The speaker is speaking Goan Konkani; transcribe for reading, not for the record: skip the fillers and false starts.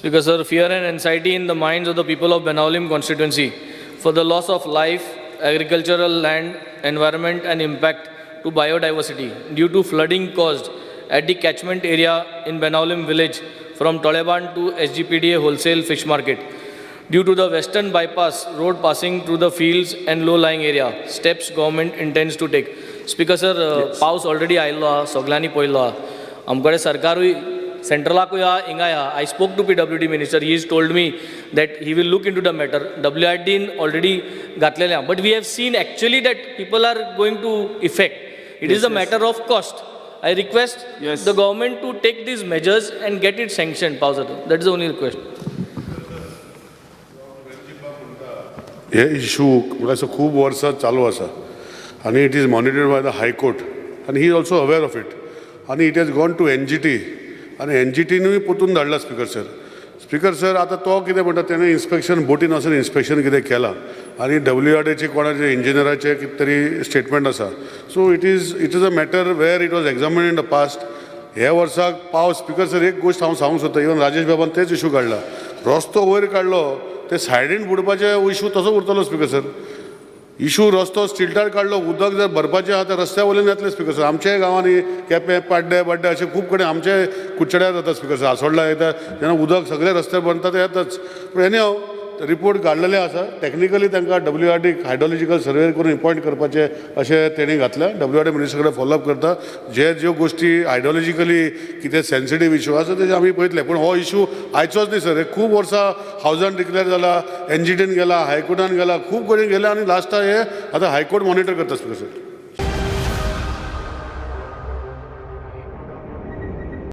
Speaker sir, fear and anxiety in the minds of the people of Benaulim constituency for the loss of life, agricultural land, environment and impact to biodiversity due to flooding caused at the catchment area in Benaulim village from Toleban to SGPDA wholesale fish market. Due to the western bypass road passing through the fields and low-lying area, steps government intends to take. Speaker sir, पावस ऑलरेडी आयिल्लो आहा, सगल्यांनी पळयल्लो आहा. आमकडे सरकारूय सेंट्रलाकूय आहा, हिंगाय आहा. I spoke to PWD minister. He is told me that he will look into the matter. W R D already घातलेलें आहा, but we have seen actually that people are going to effect. It is a matter of cost. I request the government to take these measures and get it sanction. पावसाचो, that is the only request. हे इशू म्हाका दिसता खूब वर्सां चालू आसा आनी it is monitored by the High Court आनी he is also aware of it आनी it has gone to NGT आनी एनजीटीनूय परतून धाडला. स्पिकर सर, स्पिकर सर, आतां तो कितें म्हणटा, तेणें इन्स्पेक्शन बोटीन वचून इन्स्पेक्शन कितें केलां आनी डब्ल्यू आर डीचे कोणाचे इंजिनियराचे कितें तरी स्टेटमेंट आसा. So it is a matter where it was examine in the past. ह्या वर्साक पावस, स्पिकर सर, एक गोश्ट हांव सांगूंक सोदतां. इवन राजेश बाबान तेच इशू काडला. रस्तो वयर काडलो, ते सायडीन बुडपाचे इशू तसो उरतलो. स्पिकर सर, इशू रस्तो स्टिल्टार काडलो, उदक जर भरपाचें आहा तर रस्त्या वयल्यान येतलें. स्पिकर सर, आमच्याय गांवांनी केपें, पाड्डे बाड्डे अशें खूब कडेन आमचे कुडचड्यार जाता. स्पिकर सर, आसोडला येता जेन्ना उदक सगळे रस्त्यार भरता ते येताच. पूण एनी हाव, रिपोर्ट काडलेले आसा. टॅक्निकली तांकां W R D hydrological survey करून इपॉयंट करपाचें अशें तेणी घातल्या. डब्ल्यू आर डी मिनिस्टर कडेन फॉलोअप करता. जे ज्यो गोश्टी हायड्रोलॉजिकली कितें सेन्सिटीव इशू आसा, तेजे आमी पळयतले. पूण हो इशू आयचोच न्ही सर, हे खूब वर्सां हावजान डिक्लेर जाला, एनजीटीन गेला, हायकोर्टान गेला, खूब कडेन गेला आनी लास्टाक हे आतां हायकोर्ट मॉनिटर करता, स्पिकर सर.